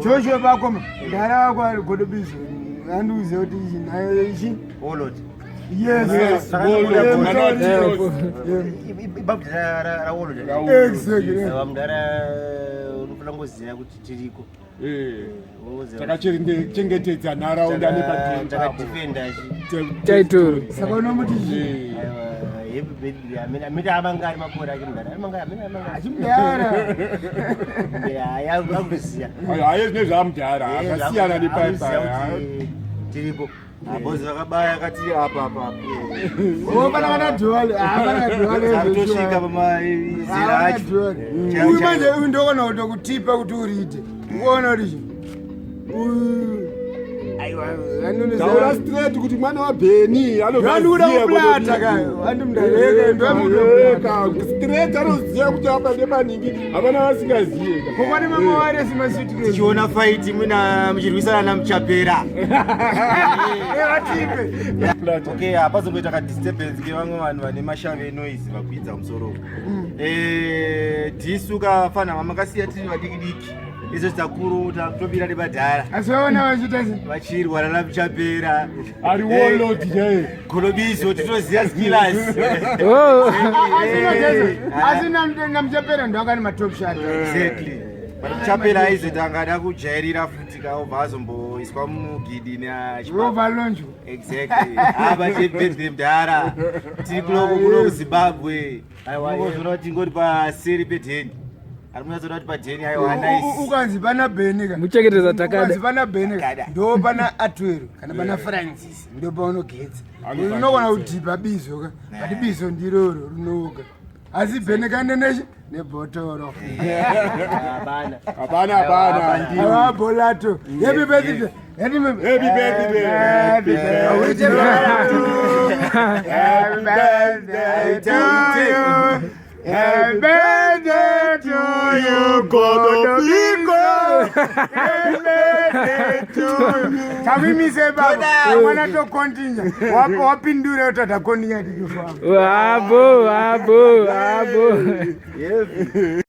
Joshua bakoma ndara wako ari godobizo andiuze kuti ichi nayo ichi Warlord. Yes. Yes, Warlord. Ibabdi ra Warlord. Exactly. Saka mudhara unofanira kungoziva kuti tiriko. Takachengetedza nharaunda nepadheni. Takadefenda Title. Saka unomuti chii? Happy birthday. Amene amangari makore ake mudhara. Amangari amene amangari. Achimudhara. Yeah, akuziya. Haye zvine zvamudhara akasiyana nepaipa. Tiripo. Abozi vakabaya kati apa apa apa. Oh, pana kana dual. Ah, pana dual. Akutosvika pamazera acho. Uyu manje uyu ndokona kutokutipa kuti uride. Ukuona kuti chii? Uyu aiwa Taura straight kuti mwana waBheni anoda kuplata ka andimdareka ndomuda straight anoziva kuti apa nemaningi hapana vasingazive ka. Kokwani mama waresi masuitcase. Tichiona fight muna muchirwisana namuchapera. Eh, vatipe. Okay, hapazomboita ka disturbance kevamwe vanhu vane mashave enoise vakwidza musoro uku. Eh, tisu kafana vamakasiya tiri vadiki diki. Isu takuru takutobira nebadhara. Asi vaona vachiita sei? Vachirwa namuchapera. Ari warlord chaiye. Golobizo tinoziva skillers. Oh. Asi namuchapera ndoakane matop shot. Exactly. But Muchapera aizoita angada kujairira futi kaobva azomboiswa mugidi Rova lonjo. Exactly. Apa chebirthday mudhara. Tiri kuloko kuno kuZimbabwe. Ungozoona kuti ngori paseri pedheni. Ari kunyatsoona kuti padheni aiwa nice. Ukanzi pana Beni ka. Muchengetedza takada. Ukanzi pana Beni ka. Takada. Ndo pana Atwero kana pana Francis ndo paunogetsa. Unogona kudhipa bizo ka. But bizo ndiroro rinoga. Asi Beni kaneneshi nebhotoro. Hapana. Hapana hapana. Awa bolato. Happy birthday. Happy Happy birthday. Happy birthday. Happy birthday to you. Happy birthday to you, Godobiko. Happy birthday to you. Tavimise baba, mwana to continue. Wapindure tata continue tichifamba. Abo, abo, abo. Yeah.